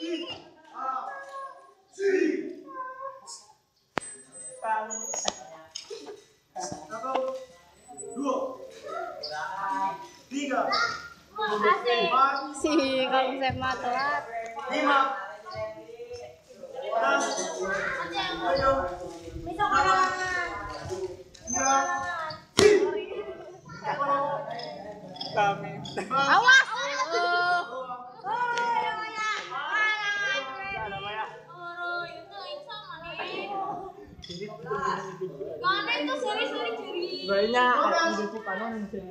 1, 2, 3, 4, Si Kang Sema telat. 5, 6, 7, Besok karangan. 9, 10. Awas. Mana itu seri-seri curi. Banyak ada panon seri.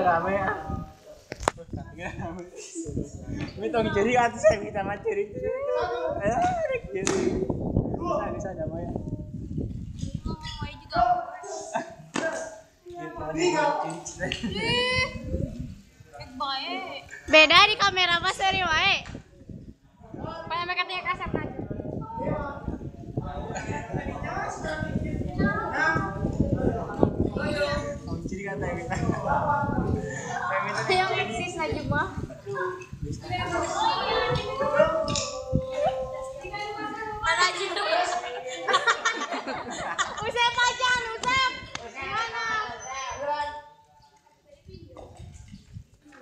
Rame ya. Ini curi atau saya minta mah curi. Bisa damai ya. Beda di kamera mas seri wae. Kayak mereka tiga kasar aja. Ciri kata kita. Yang eksis aja mah. Mana aja. Usep aja, Usep. Gimana?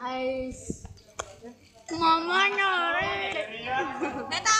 Ais. Mama nyari. Neta.